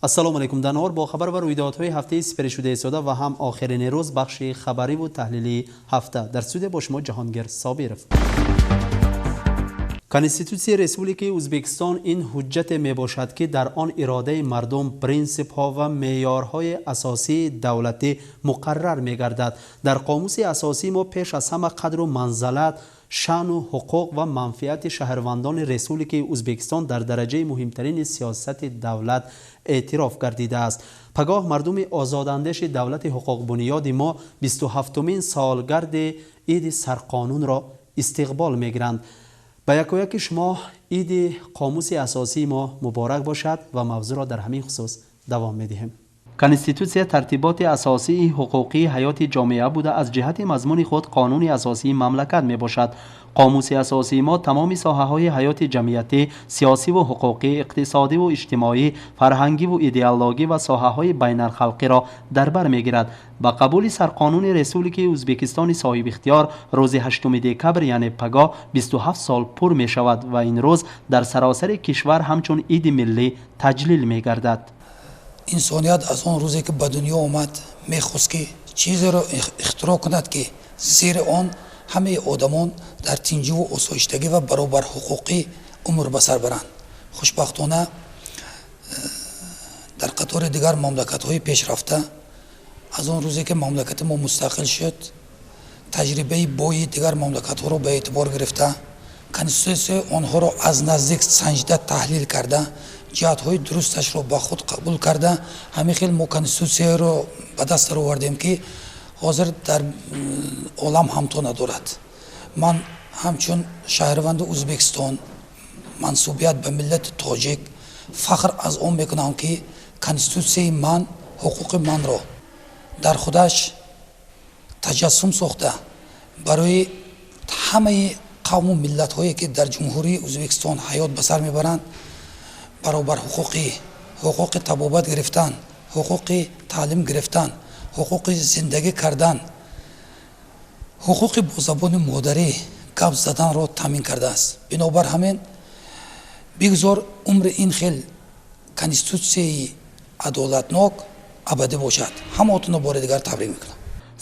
Ассалому алайкум. Дар бо хабар ва рӯйдодҳои ҳафтаи сипаришуда истода ва ҳам охирини рӯз бахши хабариву таҳлилии ҳафта. Дар студия бо шумо Ҷаҳонгир Собиров. Конститутсияи Республикаи Ӯзбекистон ин ҳуҷҷате мебошад, ки дар он иродаи мардум, принсипҳо ва меъёрҳои асосии давлатӣ муқаррар мегардад. Дар қомуси асосии мо пеш аз ҳама қадру манзалат, шаъну ҳуқуқ ва манфиати шаҳрвандони Республикаи Ӯзбекистон дар дараҷаи муҳимтарини сиёсати давлат эътироф гардидааст. Пагоҳ мардуми озодандеши давлати ҳуқуқбунёди мо 27-умин солгарди иди сарқонунро истиқбол мегиранд. Ба якояки шумо иди қомуси асосии мо муборак бошад ва мавзӯъро дар ҳамин хусус давом медиҳем. Конститутсия тартиботи асосии ҳуқуқии ҳаёти ҷомеа буда, аз ҷиҳати мазмуни худ қонуни асосии мамлакат мебошад. Қомуси асосии мо тамоми соҳаҳои ҳаёти ҷамъиятӣ, сиёсиву ҳуқуқӣ, иқтисодиву иҷтимоӣ, фарҳангиву идеологӣ ва соҳаҳои байналхалқиро дар бар мегирад. Ба қабули сарқонуни Республикаи Ӯзбекистони соҳибихтиёр рӯзи 8 декабр, яъне пагоҳ, 27 сол пур мешавад ва ин рӯз дар саросари кишвар ҳамчун иди миллӣ таҷлил мегардад. Инсоният аз он рӯзе, ки ба дунё омад, мехост, ки чизеро ихтироъ кунад, ки зери он ҳамаи одамон дар тинҷиву осоиштагӣ ва баробарҳуқуқӣ умр ба сар баранд. Хушбахтона, дар қатори дигар мамлакатҳои пешрафта, аз он рӯзе, ки мамлакати мо мустақил шуд, таҷрибаи бои дигар мамлакатҳоро ба эътибор гирифта, конститутсияи онҳоро аз наздик санҷида, таҳлил карда, ҷиҳатҳои дурусташро ба худ қабул карда, ҳамин хел мо конститутсияро ба даст даровардем, ки ҳозир дар олам ҳамто надорад. Ман ҳамчун шаҳрванди Ӯзбекистон, мансубият ба миллати тоҷик, фахр аз он мекунам, ки конститутсияи ман ҳуқуқи манро дар худаш таҷассум сохта, барои ҳамаи қавму миллатҳое, ки дар Ҷумҳурии Ӯзбекистон ҳаёт ба сар мебаранд, баробарҳуқуқӣ, ҳуқуқи табобат гирифтан, ҳуқуқи таълим гирифтан, ҳуқуқи зиндагӣ кардан, ҳуқуқи бо забони модарӣ гап заданро таъмин кардааст. Бинобар ҳамин, бигзор умри ин хел конститутсияи адолатнок абадӣ бошад. Ҳамаотонро бори дигар табрик мекунам.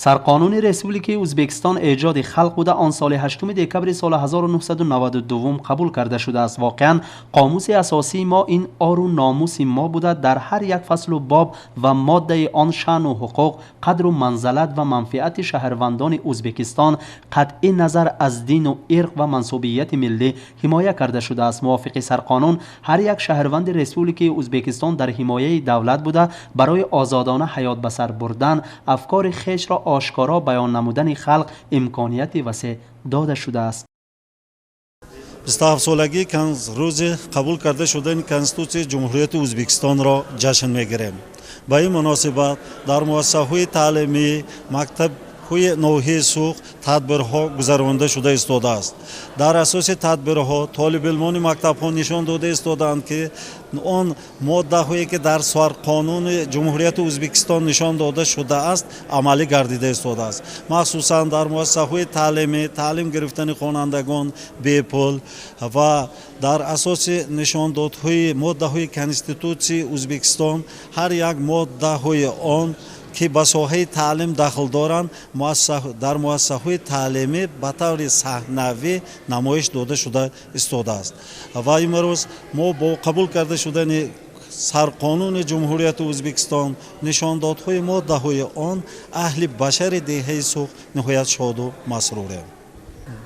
Сарқонуни Республикаи Ӯзбекистон эҷоди халқ буда, он соли 8 декабри соли 1992 қабул карда шудааст. Воқеан, қомуси асосии мо ин ору номуси мо буда, дар ҳар як фаслу боб ва моддаи он шаъну ҳуқуқ, қадру манзалат ва манфиати шаҳрвандони Ӯзбекистон қатъи назар аз дину ирқ ва мансубияти миллӣ ҳимоя карда шудааст. Мувофиқи сарқонун, ҳар як шаҳрванди Республикаи Ӯзбекистон дар ҳимояи давлат буда, барои озодона ҳаёт ба сар бурдан, афкори хешро ошкоро баён намудани халқ имконияти васеъ дода шудааст. 27-солагии рӯзи қабул карда шудани Конститутсияи Ҷумҳурияти Ӯзбекистонро ҷашн мегирем. Ба ин муносибат дар муассисаҳои таълимӣ, мактабҳои ноҳияи Суғд тадбирҳо гузаронида шуда истодааст. Дар асоси тадбирҳо толибилмони мактабҳо нишон дода истодаанд, ки он моддаҳое, ки дар Сарқонуни Ҷумҳурияти Ӯзбекистон нишон дода шудааст, амалӣ гардида истодааст. Махсусан дар муассисаҳои таълимӣ таълим гирифтани хонандагон бепул ва дар асоси нишондодҳои моддаҳои Конститутсияи Ӯзбекистон, ҳар як моддаҳои он, ки ба соҳаи таълим дахл доранд, дар муассисаҳои таълимӣ ба таври саҳнавӣ намоиш дода шуда истодааст. Ва имрӯз мо бо қабул карда шудани Сарқонуни Ҷумҳурияти Ӯзбекистон, нишондодҳои моддаҳои он, аҳли башари деҳаи Суғд ниҳоят шоду масрурем.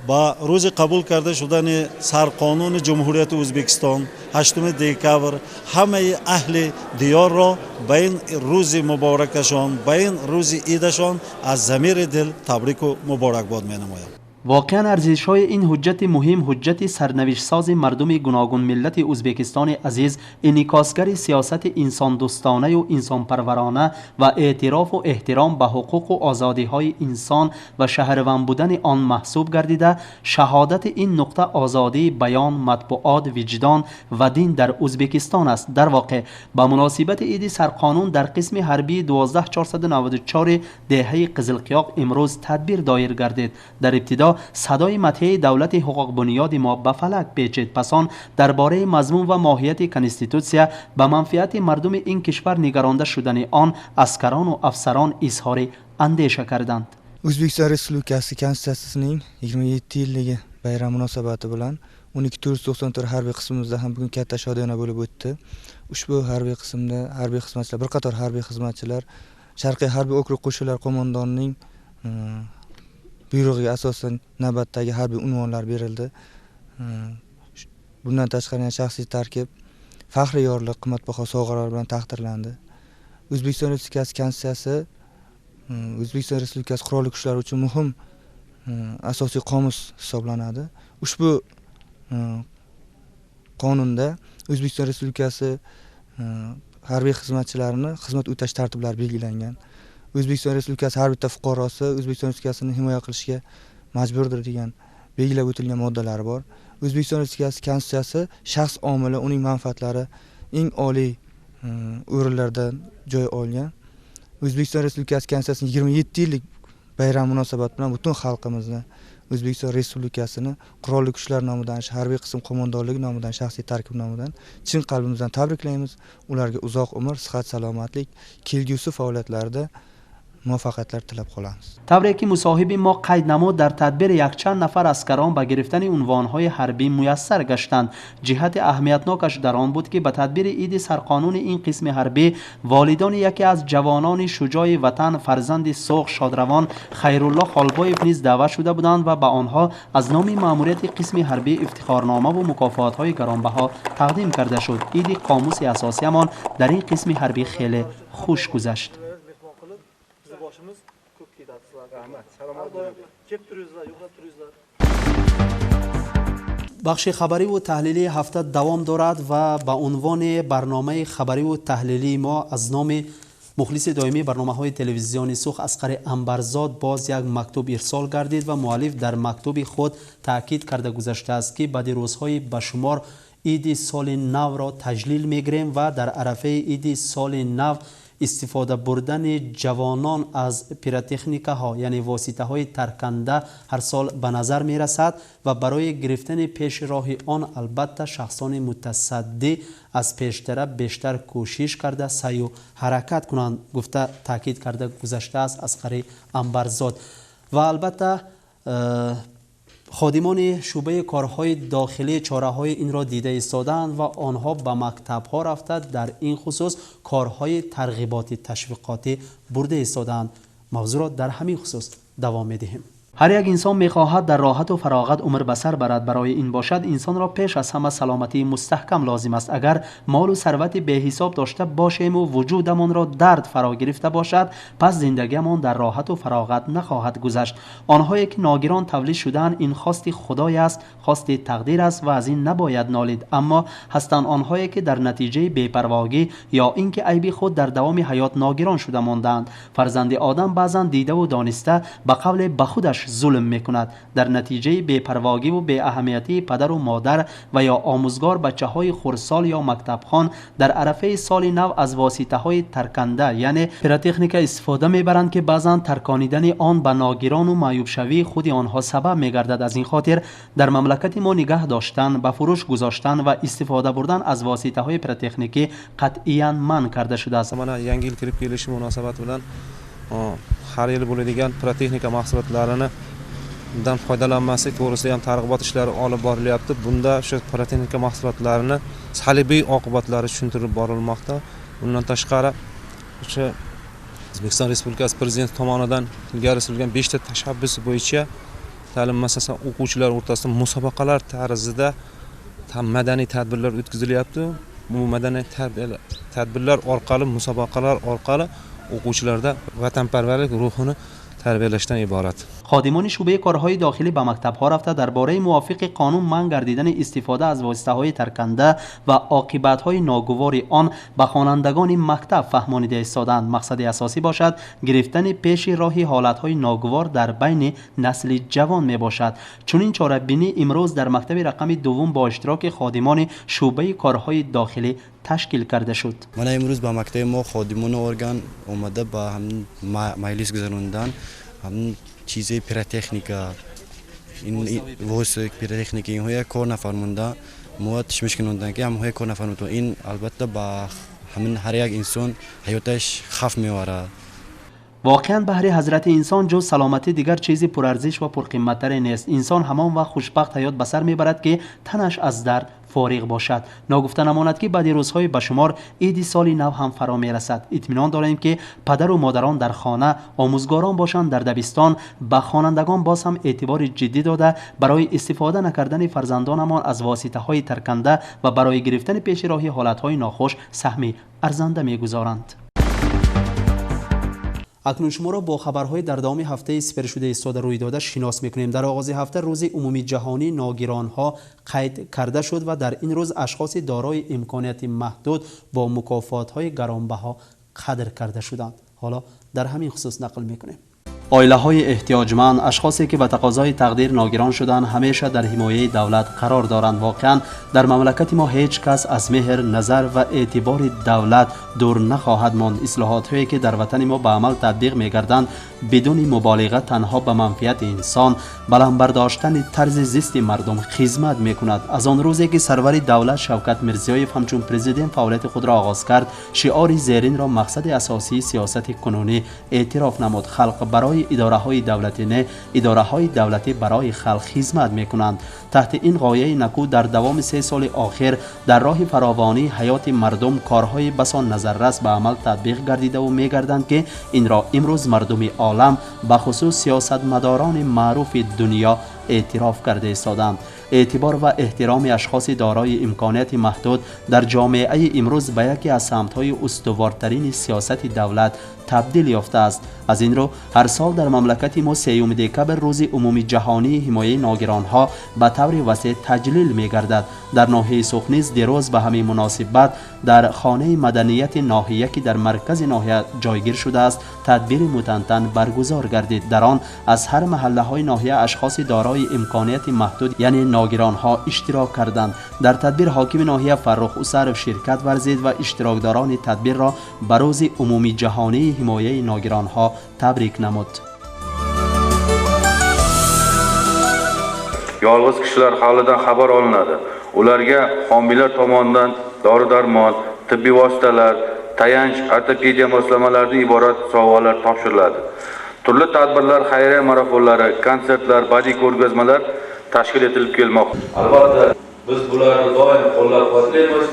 Ба рӯзи қабул карда шудани Сарқонуни Ҷумҳурияти Ӯзбекистон, 8 декабр, ҳамаи аҳли диёрро ба ин рӯзи муборакашон, ба ин рӯзи идашон аз замири дил табрику муборакбод менамоям. Воқеан, арзишҳои ин ҳуҷҷати муҳим, ҳуҷҷати сарнавиштсози мардуми гуногунмиллати Ӯзбекистони азиз, инъикосгари сиёсати инсондӯстонаю инсонпарварона ва эътирофу эҳтиром ба ҳуқуқу озодиҳои инсон ва шаҳрванд будани он маҳсуб гардида, шаҳодати ин нуқта озодии баён, матбуот, виҷдон ва дин дар Ӯзбекистон аст. Дар воқеъ, ба муносибати иди сарқонун дар қисми ҳарбии 12494 деҳаи Қизилқиёқ имрӯз тадбир доир гардид. Дар ибтидо Садои мадҳияи давлати ҳуқуқбунёди мо ба фалак печид. Пас он дар бораи мазмун ва моҳияти конститутсия ба манфиати мардуми ин кишвар нигаронда шудани он аскарону афсарон изҳори андеша карданд. O'zbekiston Respublikasi Konstitutsiyasining 27 yilligi bayrami munosabati bilan 12494 harbiy qismimizda ham bugun katta shodiyona bo'lib o'tdi. Ushbu harbiy qismda harbiy xizmatchilar, bir qator harbiy xizmatchilar Sharqiy harbiy okrug qo'shinlari qo'mondonining buyrug'iga asosan navbatdagi harbiy unvonlar berildi. Bundan tashqari yana shaxsiy tarkib faxriy yorliq, qimmatbaho sovg'alar bilan taqdirlandi. O'zbekiston Respublikasi Konstitutsiyasi O'zbekiston Respublikasi Qurolli Kuchlari uchun muhim asosiy qomus hisoblanadi. Ushbu qonunda O'zbekiston Respublikasi harbiy xizmatchilarini xizmat o'tash tartiblari belgilangan. O'zbekiston Respublikasi har bitta fuqarosi O'zbekiston Respublikasini himoya qilishga majburdir degan belgilab o'tilgan moddalari bor. O'zbekiston Respublikasi Konstitutsiyasi shaxs omili, uning manfaatlari eng oliy o'rinlardan joy olgan. O'zbekiston Respublikasi Konstitutsiyasining 27 yillik bayrami munosabati bilan butun xalqimizni, O'zbekiston Respublikasini Qurolli Kuchlar nomidan, harbiy qism qo'mondonligi nomidan, shaxsiy tarkib nomidan chin qalbimizdan tabriklaymiz. Ularga uzoq umr, sihat, salomatlik, kelgusi faoliyatlarida muvaffaqiyatlar tilab qolamiz. Тавре ки мусоҳиби мо қайд намуд, дар тадбир якчанд нафар аскарон ба гирифтани унвонҳои ҳарбӣ муяссар гаштанд. Ҷиҳати аҳамиятнокаш дар он буд, ки ба тадбири иди сарқонуни ин қисми ҳарбӣ волидони яке аз ҷавонони шуҷои ватан, фарзанди Суғд, шодравон Хайрулло Холбоев низ даъват шуда буданд ва ба онҳо аз номи маъмурияти қисми ҳарбӣ ифтихорномаву мукофотҳои гаронбаҳо тақдим карда шуд. Иди қомуси асосиамон дар ин қисми ҳарбӣ хеле хуш гузашт. Boshimiz ko'p ketadi sizlarga. Rahmat. Salomat bo'ling. Kelib turingizlar, yo'qlab turingizlar. Бахши хабариву таҳлилии ҳафта давом дорад ва ба унвони барномаи хабариву таҳлилии мо аз номи мухлиси доимии барномаҳои телевизиони Суғд Асқари Амбарзод боз як мактуб ирсол гардид ва муаллиф дар мактуби худ таъкид карда гузаштааст, ки баъди рӯзҳои ба шумор иди соли навро таҷлил мегирем ва дар арафаи иди соли нав истифода бурдани ҷавонон аз пиротехникаҳо, яъне воситаҳои тарканда, ҳар сол ба назар мерасад ва барои гирифтани пеши роҳи он албатта шахсони мутасаддӣ аз пештара бештар кӯшиш карда саъю ҳаракат кунанд, гуфта таъкид карда гузаштааст Асқари Амбарзод. Ва албатта ходимони шӯъбаи корҳои дохилӣ чораҳои инро дида истодаанд ва онҳо ба мактабҳо рафта дар ин хусус корҳои тарғиботӣ ташвиқотӣ бурда истодаанд. Мавзӯъро дар ҳамин хусус давом медиҳем. Ҳар як инсон мехоҳад дар роҳату фароғат умр ба сар барад. Барои ин бошад, инсонро пеш аз ҳама саломатии мустаҳкам лозим аст. Агар молу сарвати беҳисоб дошта бошему вуҷудамонро дард фаро гирифта бошад, пас зиндагиамон дар роҳату фароғат нахоҳад гузашт. Онҳое ки ногирон тавлид шудаанд, ин хости Худой аст, хости тақдир аст ва аз ин набояд нолид. Аммо ҳастанд онҳое, ки дар натиҷаи бепарвогӣ ё ин ки айби худ дар давоми ҳаёт ногирон шуда мондаанд. Фарзанди одам баъзан дидаву дониста ба қавле ба худаш зулм мекунад. Дар натиҷаи бепарвогиву беаҳамиятии падару модар ва ё омӯзгор бачаҳои хурдсол ё мактабхон дар арафаи соли нав аз воситаҳои тарканда, яъне пиротехника истифода мебаранд, ки баъзан тарконидани он ба ногирону маъюбшавии худи онҳо сабаб мегардад. Аз ин хотир дар мамлакати мо нигаҳ доштан, ба фурӯш гузоштан ва истифода бурдан аз воситаҳои пиротехникӣ қатъиян манъ карда шудааст. Mana, yangi yil kirib kelishi munosabati bilan har yili bo'ladigan pirotexnika mahsulotlarini dan foydalanmaslik to'g'risida ham targ'ibot ishlari olib borilyapti. Bunda o'sha pirotexnika mahsulotlarini salbiy oqibatlari tushuntirib borilmoqda. Bundan tashqari, o'sha O'zbekiston Respublikasi Prezidenti tomonidan ilgari surilgan beshta tashabbus bo'yicha ta'lim muassasasi o'quvchilar o'rtasida musobaqalar tarzida madaniy tadbirlar o'tkazilyapti. Bu madaniy tadbirlar orqali, musobaqalar orqali o'quvchilarda vatanparvarlik ruhini tarbiyalashdan iborat. Ходимони шӯъбаи корҳои дохилӣ ба мактабҳо рафта дар бораи мувофиқи қонун манъ гардидани истифода аз воситаҳои тарканда ва оқибатҳои ногувори он ба хонандагони мактаб фаҳмонида истодаанд. Мақсади асосӣ бошад, гирифтани пеши роҳи ҳолатҳои ногувор дар байни насли ҷавон мебошад. Чунин чорабинӣ имрӯз дар мактаби рақами дуввум бо иштироки ходимони шӯъбаи корҳои дохилӣ ташкил карда шуд. Мана, имрӯз ба мактаби мо ходимони орган омада ба ҳамин маҷлис гузарондан, ҳамин чизи пиротехника. Воситаи пиротехники инҳоя кор нафармонда, мо ташвиш кунонданд, ки ҳамҳоя кор нафармонда. Ин албатта ба ҳамин ҳар як инсон ҳаёташ хавф меоварад. Воқеан, баҳри ҳазрати инсон ҷуз саломатӣ дигар чизи пурарзиш ва пурқимматтаре нест. Инсон ҳамон вақт хушбахт ҳаёт ба сар мебарад, ки танаш аз дард фориғ бошад. Ногуфта намонад, ки баъди рӯзҳои ба шумор иди соли нав ҳам фаро мерасад. Итминон дорем, ки падару модарон дар хона, омӯзгорон бошанд дар дабистон ба хонандагон боз ҳам эътибори ҷиддӣ дода, барои истифода накардани фарзандонамон аз воситаҳои тарканда ва барои гирифтани пеши роҳи ҳолатҳои нохуш саҳми арзанда мегузоранд. Акнун шуморо бо хабарҳои дар давоми ҳафтаи сипаришуда истода рӯйдода шинос мекунем. Дар оғози ҳафта рӯзи умумиҷаҳонии ногиронҳо қайд карда шуд ва дар ин рӯз ашхоси дорои имконияти маҳдуд бо мукофотҳои гаронбаҳо қадр карда шуданд. Ҳоло дар ҳамин хусус нақл мекунем. Оилаҳои эҳтиёҷманд, ашхосе ки ба тақозои тақдир ногирон шуданд, ҳамеша дар ҳимояи давлат қарор доранд. Воқеан, дар мамлакати мо ҳеҷ кас аз меҳр, назар ва эътибори давлат дур нахоҳад монд. Ислоҳотҳое ки дар ватани мо ба амал татбиқ мегарданд, бидуни муболиға танҳо ба манфиати инсон, баланд бардоштани тарзи зисти мардум хизмат мекунад. Аз он рӯзе ки сарвари давлат Шавкат Мирзиёев ҳамчун президент фаъолияти худро оғоз кард, шиори зеринро мақсади асосии сиёсати кунунӣ эътироф намуд: халқ барои идораҳои давлатӣ не, идораҳои давлатӣ барои халқ хизмат мекунанд. Таҳти ин ғояи накӯ дар давоми 3 соли охир дар роҳи фаровонии ҳаёти мардум корҳои басон назаррас ба амал татбиқ гардидаву мегарданд, ки инро имрӯз мардуми олам, бахусус сиёсатмадорони маъруфи дунё эътироф карда истоданд. Эътибор ва эҳтироми ашхоси дорои имконияти маҳдуд дар ҷомеаи имрӯз ба яке аз самтҳои устувортарини сиёсати давлат табдил ёфтааст. Аз ин рӯ ҳар сол дар мамлакати мо 3 декабр рӯзи умумиҷаҳонии ҳимояи ногиронҳо ба таври васеъ таҷлил мегардад. Дар ноҳияи Суғд низ дирӯз ба ҳамин муносибат дар хонаи маданияти ноҳия, ки дар маркази ноҳия ҷойгир шудааст, тадбири мутантан баргузор гардид. Дар он аз ҳар маҳаллаҳои ноҳия ашхоси дорои имконияти маҳдуд, яъне ногиронҳо, иштирок карданд. Дар тадбир ҳокими ноҳия Фаррух Усаров ширкат варзид ва иштирокдорони тадбирро ба рӯзи умумиҷаҳонии ҳимояи ногиронҳо табрик намуд. Yolg'iz kishilar holidan xabar olinadi. Ularga homiylar tomonidan dori-darmon, tibbiy vositalar, tayanch, ortopediya moslamalaridan iborat sovg'alar topshiriladi. Turli tadbirlar, xayriya marafonlari, konsertlar, badiiy ko'rgazmalar tashkil etilib kelmoqda. Albatta, biz bularni doim qo'llab-quvvatlaymiz.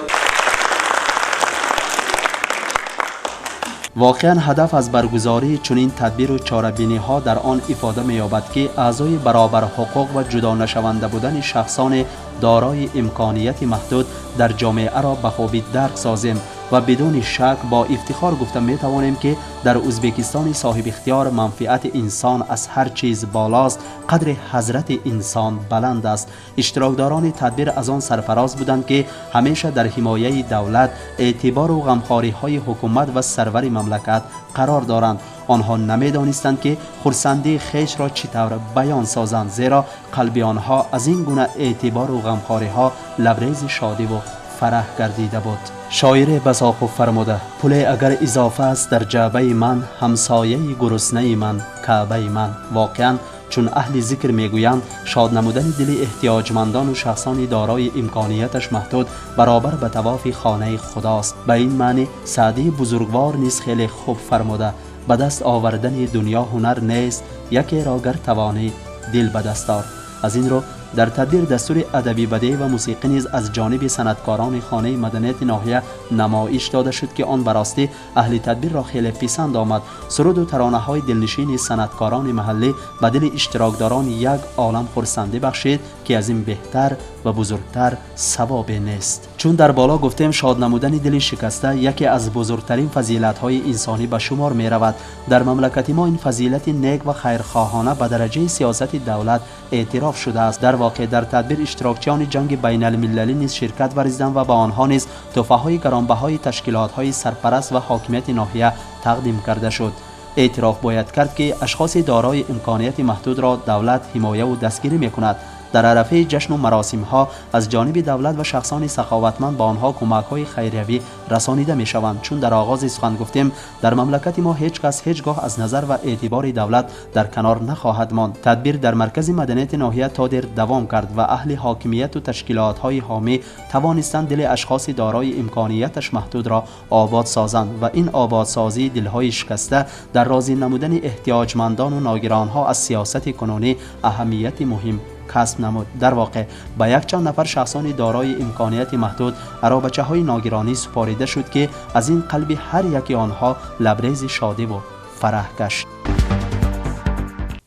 Воқеан, ҳадаф аз баргузории чунин тадбиру чорабиниҳо дар он ифода меёбад, ки аъзои баробарҳуқуқ ва ҷудонашаванда будани шахсони дорои имконияти маҳдуд дар ҷомеаро ба хубӣ дарк созем ва бидуни шак бо ифтихор гуфта метавонем, ки дар Ӯзбекистони соҳибихтиёр манфиати инсон аз ҳар чиз болост, қадри ҳазрати инсон баланд аст. Иштирокдорони тадбир аз он сарфароз буданд, ки ҳамеша дар ҳимояи давлат, эътибору ғамхориҳои ҳукумат ва сарвари мамлакат қарор доранд. Онҳо намедонистанд, ки хурсандии хешро чӣ тавр баён созанд, зеро қалби онҳо аз ин гуна эътибору ғамхориҳо лабрези шодиву фараҳ гардида буд. Шоире басо хуб фармуда: пуле агар изофа аст дар ҷаъбаи ман, ҳамсояи гуруснаи ман каъбаи ман. Воқеан, чун аҳли зикр мегӯянд, шод намудани дили эҳтиёҷмандону шахсони дорои имконияташ маҳдуд баробар ба тавофи хонаи худост. Ба ин маънӣ Саъдии бузургвор низ хеле хуб фармуда: ба даст овардани дунё ҳунар нест, якеро гар тавонӣ дил ба даст ор. Аз ин рӯ дар тадбир дастури адабӣ, бадеӣ ва мусиқӣ низ аз ҷониби санъаткорони хонаи маданияти ноҳия намоиш дода шуд, ки он ба ростӣ аҳли тадбирро хеле писанд омад. Суруду таронаҳои дилнишини санъаткорони маҳаллӣ ба дили иштирокдорон як олам хурсандӣ бахшид, ки аз ин беҳтар ва бузургтар савобе нест. Чун дар боло гуфтем, шод намудани дили шикаста яке аз бузургтарин фазилатҳои инсонӣ ба шумор меравад. Дар мамлакати мо ин фазилати нек ва хайрхоҳона ба дараҷаи сиёсати давлат эътироф шудааст. Дар воқеъ, дар тадбир иштирокчиёни ҷанги байналмилалӣ низ ширкат варзиданд ва ба онҳо низ тӯҳфаҳои гаронбаҳои ташкилотҳои сарпараст ва ҳокимияти ноҳия тақдим карда шуд. Эътироф бояд кард, ки ашхоси дорои имконияти маҳдудро давлат ҳимояву дастгирӣ мекунад. Дар арафаи ҷашну маросимҳо аз ҷониби давлат ва шахсони саховатманд ба онҳо кӯмакҳои хайриявӣ расонида мешаванд. Чун дар оғози сухан гуфтем, дар мамлакати мо ҳеҷ кас ҳеҷ гоҳ аз назар ва эътибори давлат дар канор нахоҳад монд. Тадбир дар маркази маданияти ноҳия то дер давом кард ва аҳли ҳокимияту ташкилотҳои ҳомӣ тавонистанд дили ашхоси дорои имконияташ маҳдудро обод созанд ва ин ободсозии дилҳои шикаста дар розӣ намудани эҳтиёҷмандону ногиронҳо аз сиёсати кунунӣ аҳамияти муҳим касб намуд. Дар воқеъ ба якчанд нафар шахсони дорои имконияти маҳдуд аробачаҳои ногиронӣ супорида шуд, ки аз ин қалби ҳар яки онҳо лабрези шодиву фараҳ гашт.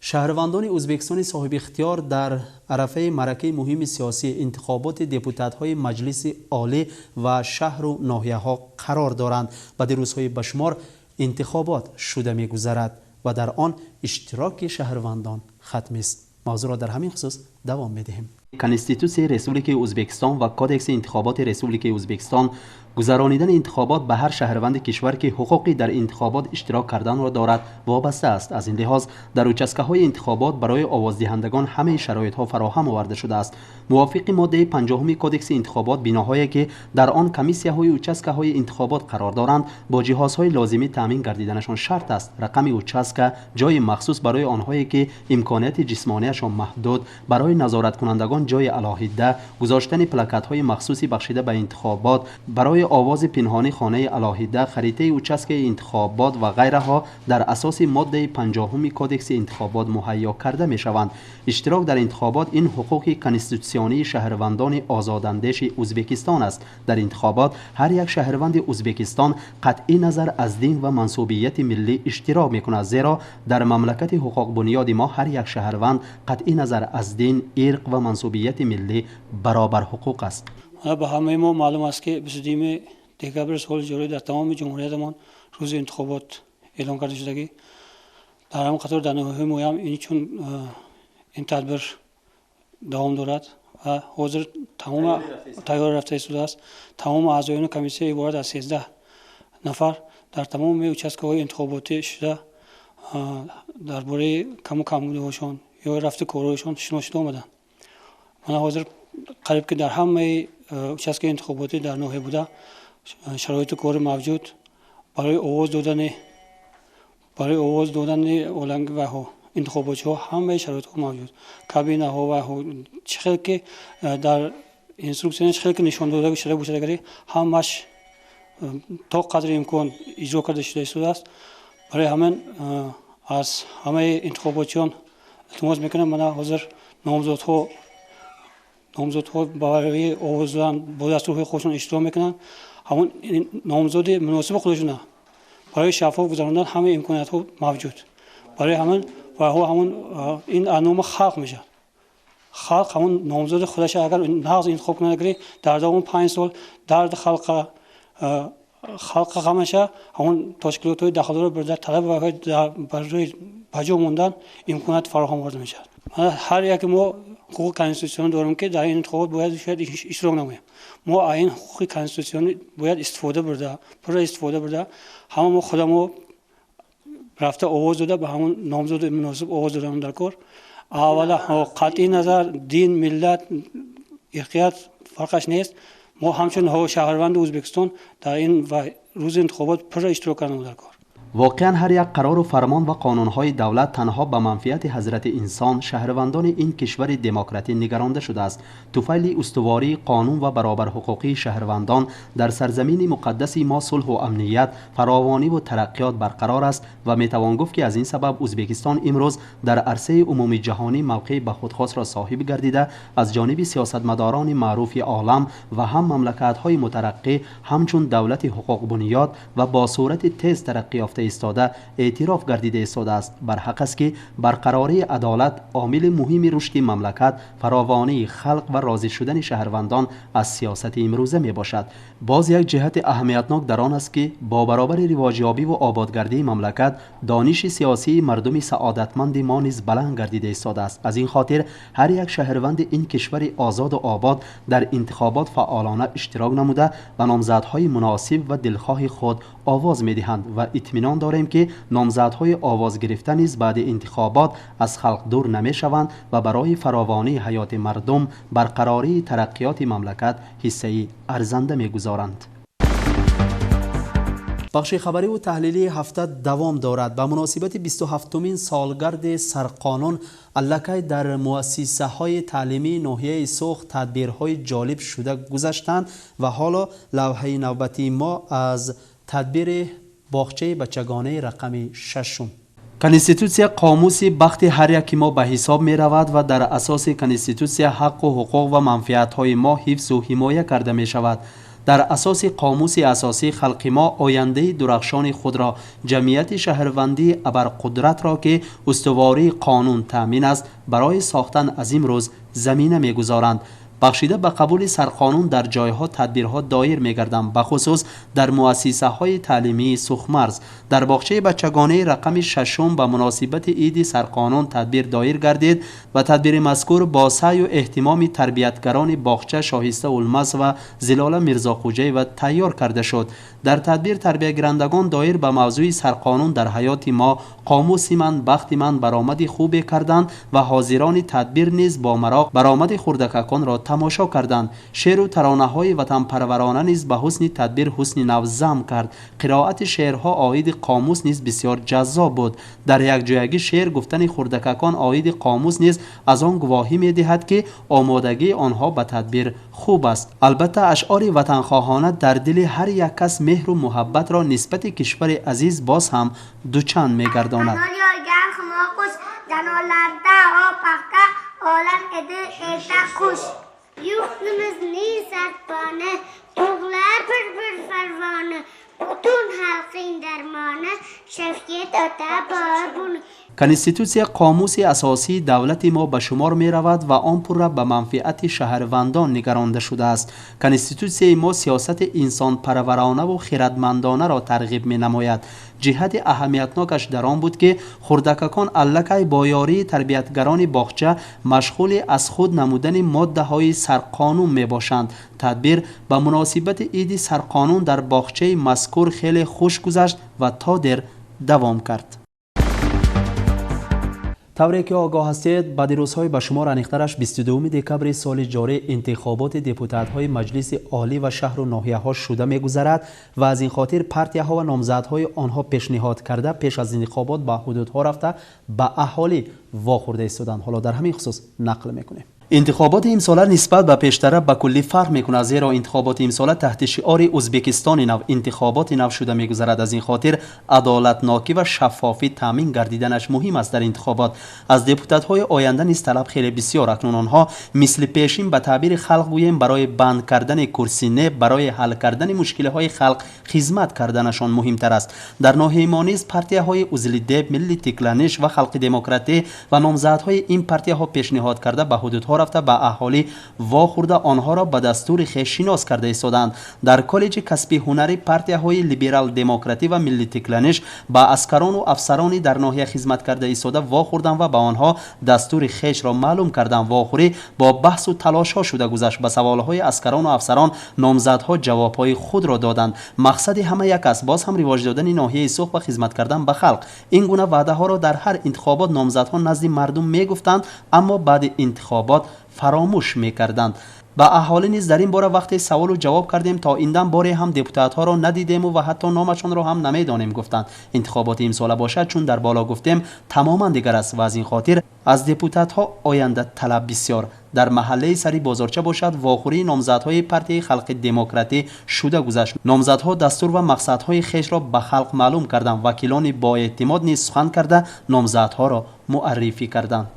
Шаҳрвандони Ӯзбекистони соҳибихтиёр дар арафаи маъракаи муҳими сиёсӣ, интихоботи депутатҳои Маҷлиси Олӣ ва шаҳру ноҳияҳо қарор доранд. Баъди рӯзҳои ба шумор интихобот шуда мегузарад ва дар он иштироки шаҳрвандон хатмист. Мавзӯъро дар ҳамин хусус давом медиҳем. Конститутсияи Республикаи Ӯзбекистон ва Кодекси интихоботи Республикаи Ӯзбекистон гузаронидани интихобот ба ҳар шаҳрванди кишвар, ки ҳуқуқи дар интихобот иштирок карданро дорад, вобаста аст. Аз ин лиҳоз дар участкаҳои интихобот барои овоздиҳандагон ҳамаи шароитҳо фароҳам оварда шудааст. Мувофиқи моддаи 50-уми Кодекси интихобот, биноҳое ки дар он комиссияҳои участкаҳои интихобот қарор доранд, бо ҷиҳозҳои лозимӣ таъмин гардиданашон шарт аст. Рақами участка, ҷои махсус барои онҳое ки имконияти ҷисмонияшон маҳдуд, барои назораткунандагон ҷои алоҳида, гузоштани плакатҳои махсуси бахшида ба интихобот, барои овози пинҳонӣ хонаи алоҳида, харитаи участкаи интихобот ва ғайраҳо дар асоси моддаи 50-уми Кодекси интихобот муҳайё карда мешаванд. Иштирок дар интихобот ин ҳуқуқи конститутсионии шаҳрвандони озодандеши Ӯзбекистон аст. Дар интихобот ҳар як шаҳрванди Ӯзбекистон қатъи назар аз дин ва мансубияти миллӣ иштирок мекунад, зеро дар мамлакати ҳуқуқбунёди мо ҳар як шаҳрванд қатъи назар аз дин, ирқ ва мансубияти миллӣ баробарҳуқуқ аст. Ба ҳамаи мо маълум аст, ки 22 декабри соли ҷорӣ дар тамоми ҷумҳуриятамон рӯзи интихобот эълон карда шудагӣ. Дар ҳамин қатор дар ноҳияҳои моям чун ин тадбир давом дорад ва ҳозир тамоми тайёр рафта истодааст. Тамоми аъзоёни комиссия иборат аз 13 нафар дар тамоми участкаҳои интихоботӣ шуда дар бораи каму камбудиҳошон ё рафти корҳояшон шинос шуда омаданд. Мана ҳозир қариб ки дар ҳамаи участкаи интихоботӣ дар ноҳия буда шароити кори мавҷуд барои овоз додани олангваҳо интихоботчиҳо ҳамаи шароитҳо мавҷуд. Кабинаҳо ва чӣ хел ки дар инструксия чӣ хел ки нишон дода шуда бошад, агари ҳамаш то қадри имкон иҷро карда шуда истодааст. Барои ҳамин аз ҳамаи интихоботчиён илтимос мекунам, мана ҳозир номзодҳо барои овоз додан бо дастурҳои худшон иштирок мекунанд. Ҳамон номзоди муносиби худашона барои шаффоф гузарондан ҳамаи имкониятҳо мавҷуд. Барои ҳамин вайҳо ҳамон ин номи халқ мешавад. Халқ ҳамон номзоди худаша агар нағз интихоб кунад, агари дар давоми 5 сол дарди халқа ҳамаша ҳамон ташкилотҳои дахлдорро бурда талаби вайҳо барои ба ҷо мондан имконият фароҳам оварда мешавад. Ҳар яке мо ҳуқуқи конститутсионӣ дорем, ки дар ин интихобот бояд шояд иштирок намоем. Мо аз ин ҳуқуқи конститутсионӣ бояд истифода бурда, пурра истифода бурда, ҳама мо худамо рафта овоз дода ба ҳамон номзоди муносиб овоз додан дар кор. Аввала қатъи назар дин, миллат, ирқият фарқаш нест. Мо ҳамчун шаҳрванди Ӯзбекистон дар ин рӯзи интихобот пурра иштирок кардан дар кор. Воқеан ҳар як қарору фармон ва қонунҳои давлат танҳо ба манфиати ҳазрати инсон, шаҳрвандони ин кишвари демократӣ нигаронда шудааст. Туфайли устувории қонун ва баробарҳуқуқии шаҳрвандон дар сарзамини муқаддаси мо сулҳу амният, фаровониву тараққиёт барқарор аст ва метавон гуфт, ки аз ин сабаб Ӯзбекистон имрӯз дар арсаи умумиҷаҳонӣ мавқеи ба худхосро соҳиб гардида, аз ҷониби сиёсатмадорони маъруфи олам ва ҳам мамлакатҳои мутараққӣ ҳамчун давлати ҳуқуқбунёд ва бо сурати тез тараққиёфта истода эътироф гардида истодааст. Барҳақ аст, ки барқарории адолат омили муҳими рушди мамлакат, фаровонии халқ ва розӣ шудани шаҳрвандон аз сиёсати имрӯза мебошад. Боз як ҷиҳати аҳамиятнок дар он аст, ки бо баробари ривоҷёбиву ободгардии мамлакат дониши сиёсии мардуми саодатманди мо низ баланд гардида истодааст. Аз ин хотир ҳар як шаҳрванди ин кишвари озоду обод дар интихобот фаъолона иштирок намуда ба номзадҳои муносиб ва дилхоҳи худ овоз медиҳанд ва итминон Итминон дорем, ки номзадҳои овозгирифта низ баъди интихобот аз халқ дур намешаванд ва барои фаровонии ҳаёти мардум, барқарории тараққиёти мамлакат ҳиссаи арзанда мегузоранд. Бахши хабариву таҳлилии ҳафта давом дорад. Ба муносибати 27-умин солгарди Сарқонун аллакай дар муассисаҳои таълимии ноҳияи Суғд тадбирҳои ҷолиб шуда гузаштанд ва ҳоло лавҳаи навбатии мо аз тадбири боғчаи бачагонаи рақами шашум. Конститутсия қомуси бахти ҳар яки мо ба ҳисоб меравад ва дар асоси Конститутсия ҳаққу ҳуқуқ ва манфиатҳои мо ҳифзу ҳимоя карда мешавад. Дар асоси қомуси асосӣ халқи мо ояндаи дурахшони худро, ҷамъияти шаҳрвандии абарқудратро, ки устувории қонун таъмин аст, барои сохтан аз имрӯз замина мегузоранд. Бахшида ба қабули Сарқонун дар ҷойҳо тадбирҳо доир мегарданд, бахусус дар муассисаҳои таълимии Сухмарз. Дар боғчаи бачагонаи рақами шашум ба муносибати иди Сарқонун тадбир доир гардид ва тадбири мазкур бо саъю эҳтимоми тарбиятгарони боғча Шоҳиста Улмасова, Зилола Мирзохуҷаева тайёр карда шуд. Дар тадбир тарбиягирандагон доир ба мавзӯи «Сарқонун дар ҳаёти мо, қомуси ман, бахти ман» баромади хубе карданд ва ҳозирони тадбир низ бо мароқ баромади хурдакаконро тамошо карданд. Шеъру таронаҳои ватанпарварона низ ба ҳусни тадбир ҳусни нав зам кард. Қироати шеърҳо оиди қомус низ бисёр ҷаззоб буд. Дар якҷоягӣ шеър гуфтани хурдакакон оиди қомус низ аз он гувоҳӣ медиҳад, ки омодагии онҳо ба тадбир хуб аст. Албатта, ашъори ватанхоҳона дар дили ҳар як кас меҳру муҳаббатро нисбати кишвари азиз боз ҳам дучанд мегардонад. Olam edi erta qush. Yurtimizning sarponi, o'g'lar bir-bir farvoni, butun xalqing darmoni, Shavkat ota bor buni. Конститутсия қомуси асосии давлати мо ба шумор меравад ва он пурра ба манфиати шаҳрвандон нигаронда шудааст. Конститутсияи мо сиёсати инсонпарваронаву хирадмандонаро тарғиб менамояд. Ҷиҳати аҳамиятнокаш дар он буд, ки хурдакакон аллакай бо ёрии тарбиятгарони боғча машғули аз худ намудани моддаҳои Сарқонун мебошанд. Тадбир ба муносибати иди Сарқонун дар боғчаи мазкур хеле хуш гузашт ва то дер давом кард. Тавре ки огоҳ ҳастед, баъди рӯзҳои ба шумор, аниқтараш 22 декабри соли ҷорӣ, интихоботи депутатҳои Маҷлиси Олӣ ва шаҳру ноҳияҳо шуда мегузарад ва аз ин хотир партияҳо ва номзадҳои онҳо пешниҳод карда, пеш аз интихобот ба ҳудудҳо рафта, ба аҳолӣ вохӯрда истоданд. Ҳоло дар ҳамин хусус нақл мекунем. Интихоботи имсола нисбат ба пештара ба куллӣ фарқ мекунад, зеро интихоботи имсола таҳти шиори «Ӯзбекистони нав, интихоботи нав» шуда мегузарад. Аз ин хотир адолатнокӣ ва шаффофӣ таъмин гардиданаш муҳим аст. Дар интихобот аз депутатҳои оянда низ талаб хеле бисёр. Акнун онҳо мисли пешин, ба таъбири халқ гӯем, барои банд кардани курсӣ не, барои ҳал кардани мушкилиҳои халқ хизмат карданашон муҳимтар аст. Дар ноҳияи мо низ партияҳои Узлидеп, Милли Тикланиш ва Халқи Демократӣ ва номзадҳои ин партияҳо пешниҳод карда, ба ҳудудҳо рафта, ба аҳолӣ вохӯрда, онҳоро ба дастури хеш шинос карда истоданд. Дар коллеҷи касби ҳунари партияҳои Либерал-Демократӣ ва Милли Тикланиш ба аскарону афсарони дар ноҳия хизмат карда истода вохӯрданд ва ба онҳо дастури хешро маълум карданд. Вохӯрӣ бо баҳсу талошҳо шуда гузашт. Ба саволҳои аскарону афсарон номзадҳо ҷавобҳои худро доданд. Мақсади ҳама як аст: боз ҳам ривоҷ додани ноҳияи Суғд ва хизмат кардан ба халқ. Ин гуна ваъдаҳоро дар ҳар интихобот номзадҳо назди мардум мегуфтанд, аммо баъди интихобот фаромӯш мекарданд. Ба аҳолӣ низ дар ин бора вақте саволу ҷавоб кардем, то ин дам боре ҳам депутатҳоро надидему ва ҳатто номашонро ҳам намедонем, гуфтанд. Интихоботи имсола бошад, чун дар боло гуфтем, тамоман дигар аст ва аз ин хотир аз депутатҳо оянда талаб бисёр. Дар маҳаллаи сари бозорча бошад, вохӯрии номзадҳои партияи Халқи Демократӣ шуда гузашт. Номзадҳо дастур ва мақсадҳои хешро ба халқ маълум карданд. Вакилони боэътимод низ сухан карда, номзадҳоро муаррифӣ карданд.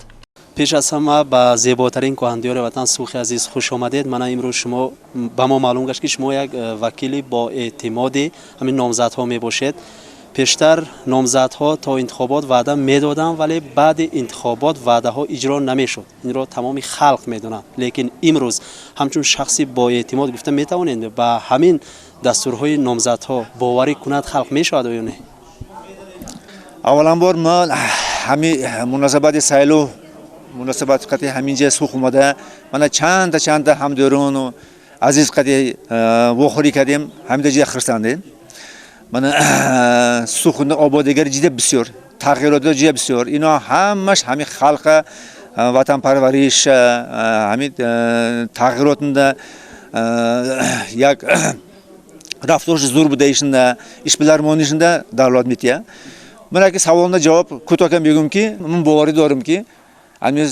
Пеш аз ҳама ба зеботарин кӯҳандиёри ватан, Суғди азиз, хуш омадед. Мана имрӯз шумо ба мо маълум гашт, ки шумо як вакили боэътимоди ҳамин номзадҳо мебошед. Пештар номзадҳо то интихобот ваъда медоданд, вале баъди интихобот ваъдаҳо иҷро намешуд. Инро тамоми халқ медонанд. Лекин имрӯз ҳамчун шахси боэътимод гуфта метавонед, ба ҳамин дастурҳои номзадҳо боварӣ кунад халқ, мешавад оё не? Авваланбор ман ҳами муносабати сайлу муносабат қати ҳаминҷа Суғд омада, мана чанда чанда ҳамдӯрону азиз қати вохӯрӣ кардем, ҳамида ҷида хурсандем. Мана Суғдни ободигари ҷида бисёр, тағйиротҳо ҷида бисёр. Ино ҳамаш ҳамин халқа ватанпарвариш, ҳамин тағйиротында як рафторши зур будаишында, ишбилармонишында далолат метиҳад. Ман аки саволна ҷавоб кӯтоҳ мегӯям, ки ман боварӣ дорам, ки ҳамин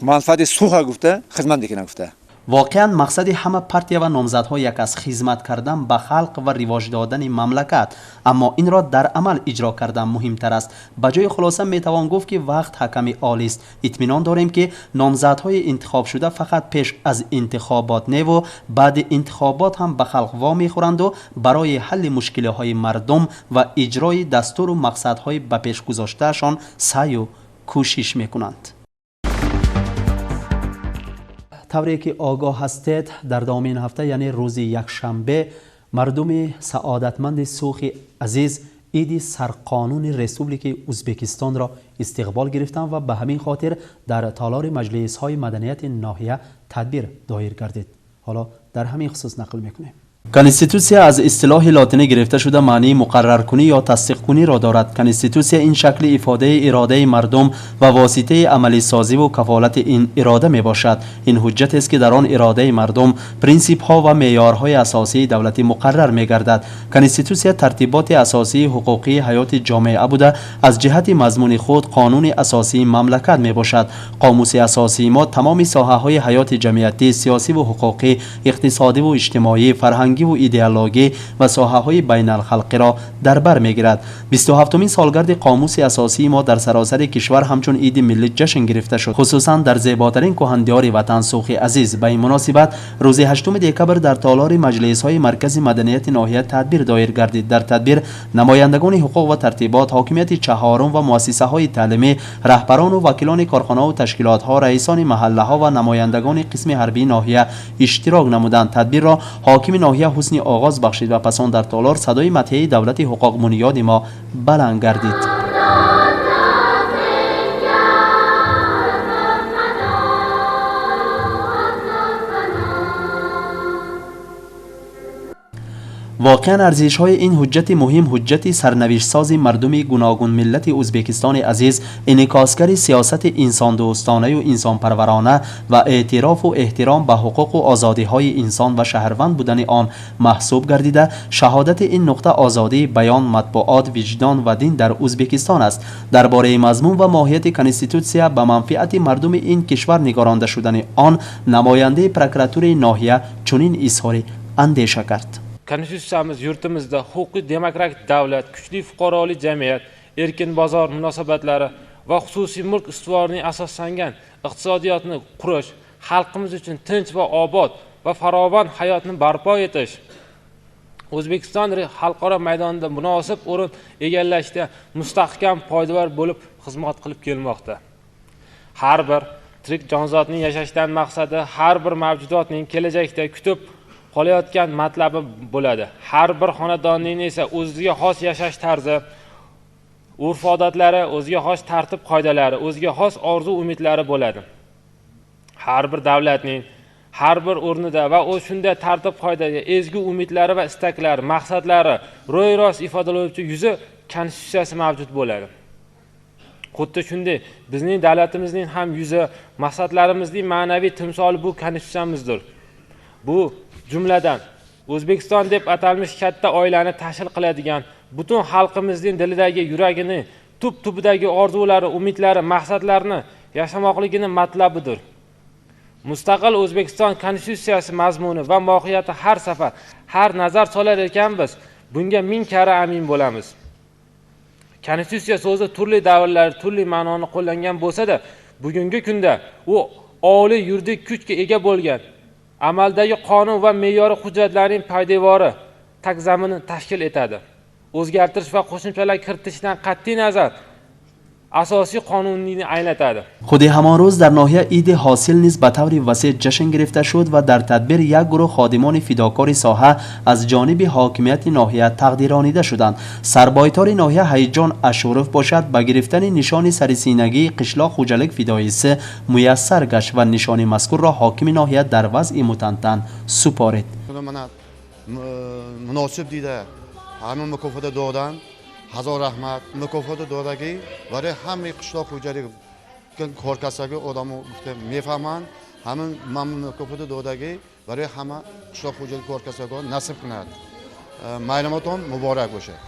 манфаати Суғдга гуфта хизмат мекунам гуфта. Воқеан мақсади ҳама партия ва номзадҳо як аст: хизмат кардан ба халқ ва ривоҷ додани мамлакат. Аммо инро дар амал иҷро кардан муҳимтар аст. Ба ҷои хулоса метавон гуфт, ки вақт ҳаками олист. Итминон дорем, ки номзадҳои интихобшуда фақат пеш аз интихобот неву баъди интихобот ҳам ба халқ вомехӯранду барои ҳалли мушкилиҳои мардум ва иҷрои дастуру мақсадҳои ба пеш гузоштаашон саъю кӯшиш мекунанд. Тавре ки огоҳ ҳастед, дар давоми ин ҳафта, яъне рӯзи якшанбе, мардуми саодатманди Суғди азиз иди сарқонуни Республикаи Ӯзбекистонро истиқбол гирифтанд ва ба ҳамин хотир дар толори маҷлисҳои маданияти ноҳия тадбир доир гардид. Ҳоло дар ҳамин хусус нақл мекунем. Конститутсия аз истилоҳи лотинӣ гирифта шуда, маънии муқарраркунӣ ё тасдиқкуниро дорад. Конститутсия ин шакли ифодаи иродаи мардум ва воситаи амалисозиву кафолати ин ирода мебошад. Ин ҳуҷҷатест, ки дар он иродаи мардум, принсипҳо ва меъёрҳои асосии давлатӣ муқаррар мегардад. Конститутсия тартиботи асосии ҳуқуқии ҳаёти ҷомеа буда, аз ҷиҳати мазмуни худ қонуни асосии мамлакат мебошад. Қомуси асосии мо тамоми соҳаҳои ҳаёти ҷамъиятӣ, сиёсиву ҳуқуқӣ, иқтисодиву иҷтимоӣ, фарҳангиву идеологӣ ва соҳаҳои байналхалқиро дар бар мегирад. 27-умин солгарди қомуси асосии мо дар саросари кишвар ҳамчун иди миллӣ ҷашн гирифта шуд, хусусан дар зеботарин кӯҳандиёри ватан Суғди азиз. Ба ин муносибат рӯзи 8 декабр дар толори маҷлисҳои маркази маданияти ноҳия тадбир доир гардид. Дар тадбир намояндагони ҳуқуқ ва тартибот, ҳокимияти чаҳорум ва муассисаҳои таълимӣ, раҳбарону вакилони корхонаву ташкилотҳо, раисони маҳаллаҳо ва намояндагони қисми ҳарбии ноҳия иштирок намуданд. Тадбирро ҳокими ноҳия ҳусни оғоз бахшид ва пас он дар толор садои мадҳияи давлати ҳуқуқбунёди мо баланд гардид. Воқеан арзишҳои ин ҳуҷҷати муҳим, ҳуҷҷати сарнавиштсози мардуми гуногунмиллати Ӯзбекистони азиз, инъикосгари сиёсати инсондӯстонаю инсонпарварона ва эътирофу эҳтиром ба ҳуқуқу озодиҳои инсон ва шаҳрванд будани он маҳсуб гардида, шаҳодати ин нуқта озодии баён, матбуот, виҷдон ва дин дар Ӯзбекистон аст. Дар бораи мазмун ва моҳияти конститутсия ба манфиати мардуми ин кишвар нигаронда шудани он намояндаи прокуратураи ноҳия чунин изҳори андеша кард. Konstitutsiyamiz yurtimizda huquqiy demokratik davlat, kuchli fuqarolik jamiyat, erkin bozor munosabatlari va xususiy mulk ustuvoriga asoslangan iqtisodiyotni qurish, xalqimiz uchun tinch va obod va farovon hayotni barpo etish, O'zbekiston xalqaro maydonida munosib o'rin egallashda mustahkam poydevor bo'lib xizmat qilib kelmoqda. Har bir tirik jonzotning yashashdan maqsadi, har bir mavjudotning kelajakda kutib qolayotgan matlabi bo'ladi. Har bir xonadonning esa o'ziga xos yashash tarzi, urf-odatlari, o'ziga xos tartib qoidalari, o'ziga xos orzu umidlari bo'ladi. Har bir davlatning har bir o'rnida va o'z shunday tartib qoidaga, ezgu umidlari va istaklari, maqsadlari ro'y-rost ifodalovchi yuzi konstitutsiyasi mavjud bo'ladi. Xuddi shunday bizning davlatimizning ham yuzi, maqsadlarimizning ma'naviy timsoli bu konstitutsiyamizdir. Bu jumladan O'zbekiston deb atalmish katta oilani tashkil qiladigan butun xalqimizning dilidagi, yuragini, tub-tubidagi orzulari, umidlari, maqsadlarini yashamoqligini matlabidir. Mustaqil O'zbekiston konstitutsiyasi mazmuni va mohiyati har safar, har nazar solar ekanmiz, bunga ming karra amin bo'lamiz. Konstitutsiya so'zi turli davrlarda turli ma'noni qo'llangan bo'lsa-da, bugungi kunda u oliy yuridik kuchga ega bo'lgan amaldagi qonun va me'yoriy hujjatlarning poydevori tagzamini tashkil etadi. O'zgartirish va qo'shimchalar kiritishdan qat'iy nazar asosiy qonunni anglatadi. Худи ҳамон рӯз дар ноҳия иди ҳосил низ ба таври васеъ ҷашн гирифта шуд ва дар тадбир як гурӯҳ ходимони фидокори соҳа аз ҷониби ҳокимияти ноҳия тақдиронида шуданд. Сарбойтори ноҳия Ҳайҷон Ашуров бошад, ба гирифтани нишони сарисинагии қишлоқ Хуҷалик фидоиси муяссар гашт ва нишони мазкурро ҳокими ноҳия дар вазъи мутантан супорид. Муносиб дида Ҳамин мукофота додан, ҳазор раҳмат. Мукофота додагӣ барои ҳамаи қишлоқ хоҷалик коркасагӣ одамо гуфта мефаҳманд. Ҳамин мукофота додагӣ барои ҳама қишлоқ хоҷалик коркасагон насиб кунад. Майраматон муборак бошад.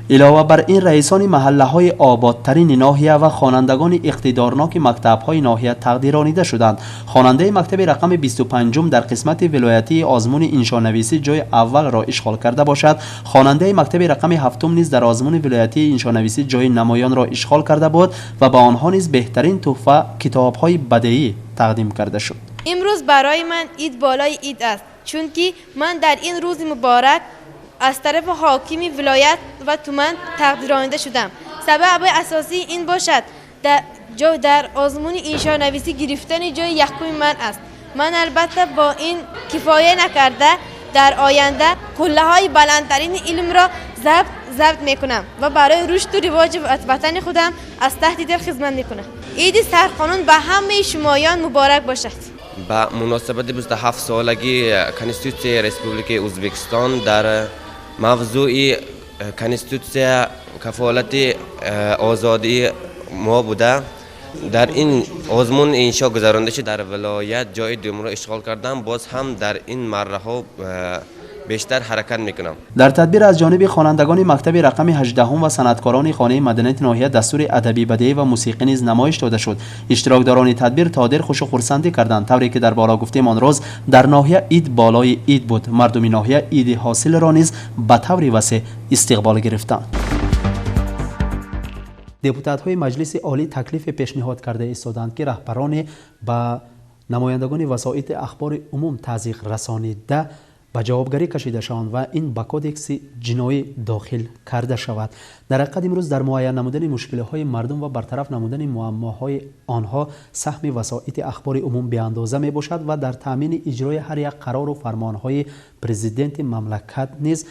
Илова бар ин, раисони маҳаллаҳои ободтарини ноҳия ва хонандагони иқтидорноки мактабҳои ноҳия тақдиронида шуданд. Хонандаи мактаби рақами 25 дар қисмати вилоятии озмуни иншонависӣ ҷои аввалро ишғол карда бошад. Хонандаи мактаби рақами 7 низ дар озмуни вилоятии иншонависӣ ҷои намоёнро ишғол карда буд ва ба онҳо низ беҳтарин тӯҳфа китобҳои бадеӣ тақдим карда шуд. Имрӯз барои ман ид болои ид аст, чунки ман дар ин рӯзи муборак аз тарафи ҳокими вилоят ва туман тақдиронида шудам. Сабаби асосии ин бошад дар озмуни иншонависӣ гирифтани ҷои якуми ман аст. Ман албатта бо ин кифоя накарда дар оянда қуллаҳои баландтарини илмро забт мекунам ва барои рушду ривоҷи ватани худам аз таҳти дил хизмат мекунам. Иди сарқонун ба ҳамаи шумоён муборак бошад. Ба муносибати 27 солагии Конститутсияи Республикаи Ӯзбекистон дар мавзӯи Конститутсия кафолати озодии мо буда, дар ин озмун иншо гузаронда шуд. Дар вилоят ҷои дуюмро ишғол кардам. Боз ҳам дар ин марраҳо бештар ҳаракат мекунам. Дар тадбир аз ҷониби хонандагони мактаби рақами 18 ва санъаткорони хонаи маданияти ноҳия дастури адабӣ, бадеӣ ва мусиқӣ низ намоиш дода шуд. Иштирокдорони тадбир то дер хушу хурсандӣ карданд. Тавре ки дар боло гуфтем, он рӯз дар ноҳия ид болои ид буд. Мардуми ноҳия иди ҳосилро низ ба таври васеъ истиқбол гирифтанд. Депутатҳои Маҷлиси Олӣ таклифе пешниҳод карда истоданд, ки раҳбароне ба намояндагони васоити ахбори умум тазйиқ расонида ба ҷавобгарӣ кашида шаванд ва ин ба кодекси ҷиноӣ дохил карда шавад. Дар ҳақиқат, имрӯз дар муайян намудани мушкилиҳои мардум ва бартараф намудани муаммоҳои онҳо саҳми васоити ахбори умум беандоза мебошад ва дар таъмини иҷрои ҳар як қарору фармонҳои президенти мамлакат низ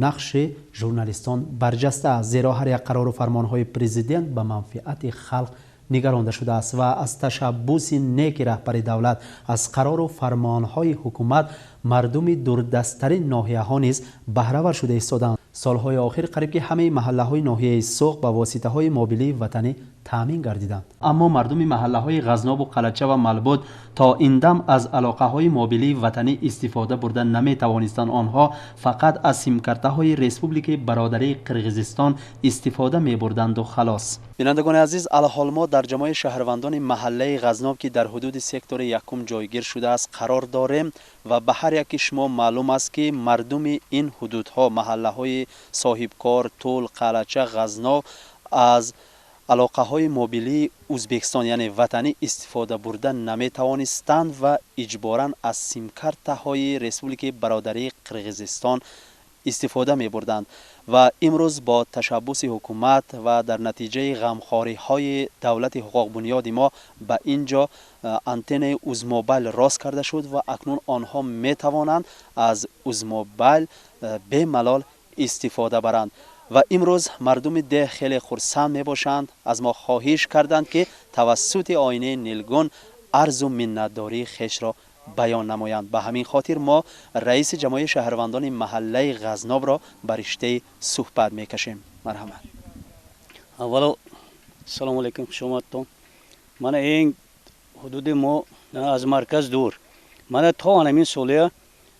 нақши журналистон барҷаста аст, зеро ҳар як қарору фармонҳои президент ба манфиати халқ нигаронда шудааст ва аз ташаббуси неки раҳбари давлат, аз қарору фармонҳои ҳукумат мардуми дурдасттарин ноҳияҳо низ баҳравар шуда истоданд. Солҳои охир қариб ки ҳамаи маҳаллаҳои ноҳияи Суғд ба воситаҳои мобилии ватанӣ таъмин гардиданд, аммо мардуми маҳаллаҳои Ғазнобу Қалача ва Малбуд то ин дам аз алоқаҳои мобилии ватанӣ истифода бурда наметавонистанд. Онҳо фақат аз симкартаҳои Республикаи бародарии Қирғизистон истифода мебурданду халос. Бинандагони азиз, алҳол мо дар ҷамоаи шаҳрвандони маҳаллаи Ғазноб, ки дар ҳудуди сектори якум ҷойгир шудааст, қарор дорем ва ба ҳар яки шумо маълум аст, ки мардуми ин ҳудудҳо, маҳаллаҳои Соҳибкор, Тул, Қалача, Ғазнов, аз алоқаҳои мобилии Ӯзбекистон, яъне ватанӣ, истифода бурда наметавонистанд ва иҷборан аз симкартаҳои Республикаи бародарии Қирғизистон истифода мебурданд. Ва имрӯз бо ташаббуси ҳукумат ва дар натиҷаи ғамхориҳои давлати ҳуқуқбунёди мо ба ин ҷо антеннаи Узмобайл рост карда шуд ва акнун онҳо метавонанд аз Узмобайл бемалол истифода баранд. Ва имрӯз мардуми деҳ хеле хурсанд мебошанд. Аз мо хоҳиш карданд, ки тавассути оинаи нилгун арзу миннатдории хешро баён намоянд. Ба ҳамин хотир мо раиси ҷамоаи шаҳрвандони маҳаллаи Ғазнобро ба риштаи суҳбат мекашем. Марҳамат. Аввало, ассалому алайкум, хушомадтон. Мана ин ҳудуди мо аз марказ дур, мана то анамин солия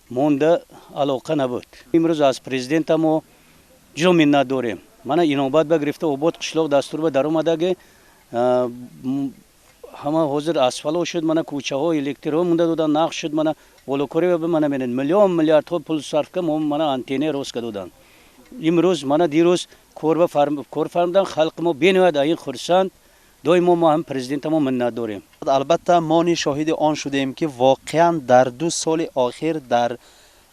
монда алоқа набуд. Имрӯз аз президента мо ҷудо миннат дорем. Мана инобат ба гирифта обод қишлоқ дастур ба даромадаги ҳама ҳозир асфало шуд, мана кӯчаҳо электрҳо монда додан, нақш шуд, мана волокорӣ мана менед миллион миллиардҳо пул сарф ка мо мана антенна рост ка доданд. Имрӯз мана дирӯз кор фармудан, халқи мо бениҳоят ин хурсанд. Доимо мо ҳам президента мо миннат дорем. Албатта, мо низ шоҳиди он шудем, ки воқеан дар 2 соли охир дар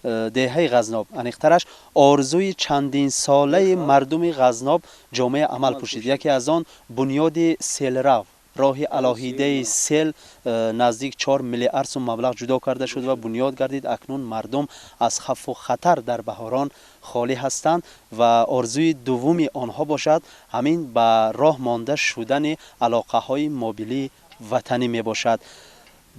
деҳаи Ғазноб, аниқтараш орзуи чандинсолаи мардуми Ғазноб ҷомаи амал пӯшид. Яке аз он бунёди селрав, роҳи алоҳидаи сел, наздик 4 миллиард сум маблағ ҷудо карда шуд ва бунёд гардид. Акнун мардум аз хавфу хатар дар баҳорон холӣ ҳастанд ва орзуи дуввуми онҳо бошад ҳамин ба роҳ монда шудани алоқаҳои мобилии ватанӣ мебошад.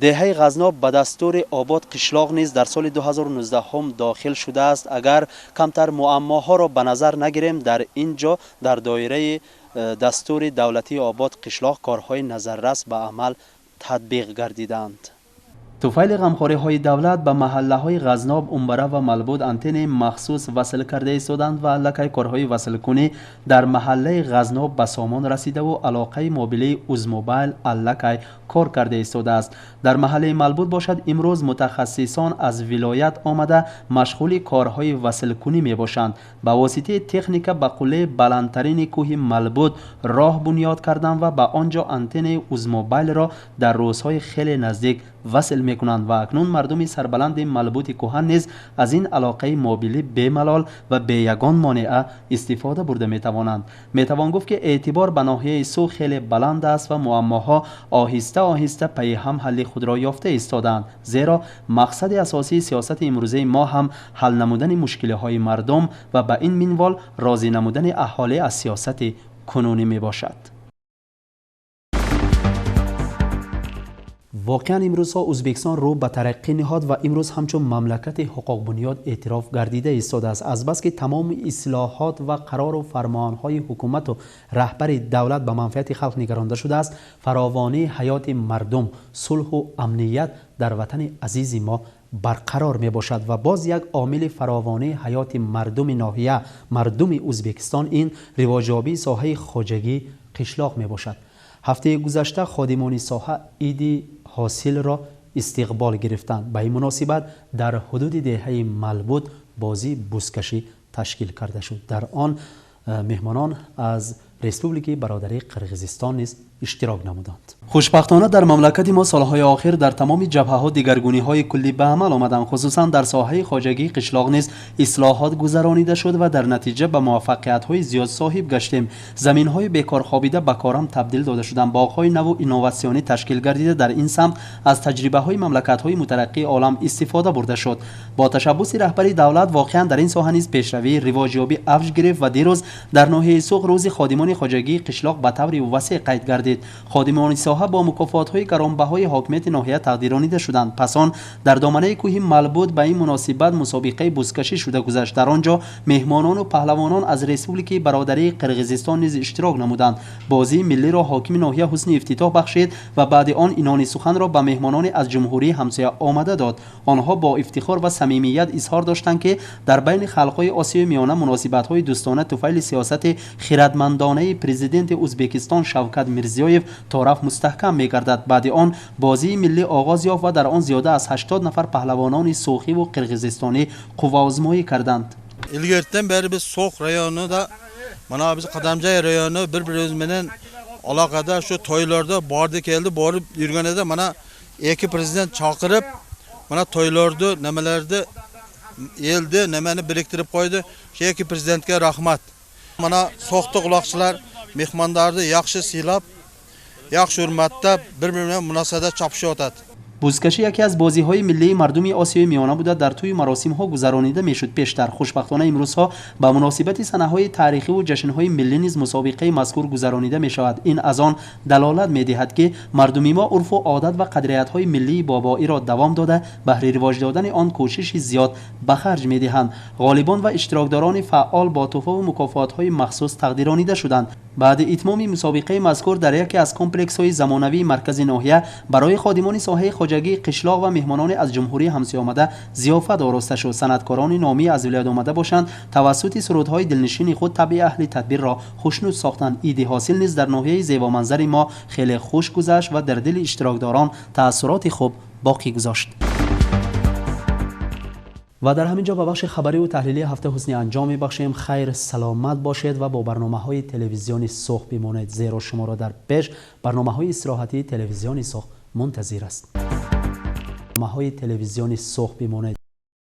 Деҳаи Ғазноб ба дастури обод қишлоқ низ дар соли 2019 дохил шудааст. Агар камтар муаммоҳоро ба назар нагирем, дар ин ҷо дар доираи дастури давлатии обод қишлоқ корҳои назаррас ба амал татбиқ гардиданд. Туфайли ғамхориҳои давлат ба маҳаллаҳои Ғазноб, Умбара ва Малбуд антеннаи махсус васл карда истоданд ва аллакай корҳои васлкунӣ дар маҳаллаи Ғазноб ба сомон расидаву алоқаи мобилии Узмобайл аллакай кор карда истодааст. Дар маҳаллаи Малбуд бошад, имрӯз мутахассисон аз вилоят омада машғули корҳои васлкунӣ мебошанд. Ба воситаи техника ба қуллаи баландтарини кӯҳи Малбуд роҳ бунёд карданд ва ба он ҷо антеннаи Узмобайлро дар рӯзҳои хеле наздик васл мекунанд ва акнун мардуми сарбаланди Малбути кӯҳан низ аз ин алоқаи мобилӣ бемалол ва бе ягон монеа истифода бурда метавонанд. Метавон гуфт, ки эътибор ба ноҳияи Суғд хеле баланд аст ва муаммоҳо оҳиста оҳиста пайи ҳам ҳалли худро ёфта истодаанд, зеро мақсади асосии сиёсати имрӯзаи мо ҳам ҳал намудани мушкилиҳои мардум ва ба ин минвол розӣ намудани аҳолӣ аз сиёсати кунунӣ мебошад. Воқеан имрӯзҳо Ӯзбекистон рӯ ба тараққӣ ниҳод ва имрӯз ҳамчун мамлакати ҳуқуқбунёд эътироф гардида истодааст. Азбаски тамоми ислоҳот ва қарору фармонҳои ҳукумату раҳбари давлат ба манфиати халқ нигаронда шудааст, фаровонии ҳаёти мардум, сулҳу амният дар ватани азизи мо барқарор мебошад ва боз як омили фаровонии ҳаёти мардуми ноҳия, мардуми Ӯзбекистон ин ривоҷёбии соҳаи хоҷагии қишлоқ мебошад. Ҳафтаи гузашта ходимони соҳа иди ҳосилро истиқбол гирифтанд. Ба ин муносибат дар ҳудуди деҳаи Малбуд бозии бузкашӣ ташкил карда шуд. Дар он меҳмонон аз Республикаи бародарии Қирғизистон низ иштирок намуданд. Хушбахтона дар мамлакати мо солҳои охир дар тамоми ҷабҳаҳо дигаргуниҳои куллӣ ба амал омаданд. Хусусан дар соҳаи хоҷагии қишлоқ низ ислоҳот гузаронида шуд ва дар натиҷа ба муваффақиятҳои зиёд соҳиб гаштем. Заминҳои бекорхобида ба корам табдил дода шуданд. Боғҳои наву инноватсионӣ ташкил гардида, дар ин самт аз таҷрибаҳои мамлакатҳои мутараққии олам истифода бурда шуд. Бо ташаббуси раҳбари давлат воқеан дар ин соҳа низ пешравии ривоҷёбӣ авҷ гирифт ва дирӯз дар ноҳияи Суғд рӯзи ходимони хоҷагии қишлоқ ба таври васеъ қайд гардид. Ходимони соҳа бо мукофотҳои гаронбаҳои ҳокимияти ноҳия тақдиронида шуданд. Пас он дар доманаи кӯҳи Малбуд ба ин муносибат мусобиқаи бузкашӣ шуда гузашт. Дар он ҷо меҳмонону паҳлавонон аз Республикаи бародарии Қирғизистон низ иштирок намуданд. Бозии миллиро ҳокими ноҳия ҳусни ифтитоҳ бахшид ва баъди он инони суханро ба меҳмонони аз ҷумҳурии ҳамсоя омада дод. Онҳо бо ифтихор ва самимият изҳор доштанд, ки дар байни халқҳои Осиёи Миёна муносибатҳои дӯстона туфайли сиёсати хиратмандонаи президенти Ӯзбекистон Шавкат Мирзиёев тораф мустаҳкам мегардад. Баъди он бозии миллӣ оғоз ёфт ва дар он зиёда аз 80 нафар паҳлавонони суғиву қирғизистонӣ қувваозмоӣ карданд. Ilgaridan beri biz So'x rayonida, mana biz Qadamjoy rayoni bir-birimiz bilan aloqada shu to'ylarda bordi keldi, borib yurganida mana ikki prezident chaqirib, mana to'ylarni, nimalarni eldi, nimani biriktirib qo'ydi. Shu ikki prezidentga rahmat. Mana So'xda uloqchilar mehmonlarni yaxshi siylab, yaxshi hurmatda bir-biri bilan munosabatda chopishyotadi. Бузкашӣ яке аз бозиҳои миллии мардуми Осиёи Миёна буда, дар тӯи маросимҳо гузаронида мешуд пештар. Хушбахтона имрӯзҳо ба муносибати санаҳои таърихиву ҷашнҳои миллӣ низ мусобиқаи мазкур гузаронида мешавад. Ин аз он далолат медиҳад, ки мардуми мо урфу одат ва қадриятҳои миллии бобоиро давом дода, баҳри ривоҷ додани он кӯшиши зиёд ба харҷ медиҳанд. Ғолибон ва иштирокдорони фаъол бо тӯҳфаву мукофотҳои махсус тақдиронида шуданд. Баъди итмоми мусобиқаи мазкур дар яке аз комплексҳои замонавии маркази ноҳия барои ходимони соҳаи хоҷагии қишлоқ ва меҳмонони аз ҷумҳурии ҳамсоя омада зиёфат ороста шуд. Санъаткорони номӣ аз вилоят омада бошанд, тавассути сурудҳои дилнишини худ табъи аҳли тадбирро хушнуд сохтанд. Иди ҳосил низ дар ноҳияи зебоманзари мо хеле хуш гузашт ва дар дили иштирокдорон таассуроти хуб боқӣ гузошт. Ва дар ҳамин ҷо ба бахши хабариву таҳлилии ҳафта ҳусни анҷом мебахшем. Хайр, саломат бошед ва бо барномаҳои телевизиони Суғд бимонед, зеро шуморо дар пеш барномаҳои истироҳатии телевизиони Суғд мунтазир аст. Барномаҳои телевизиони Суғд бимонед.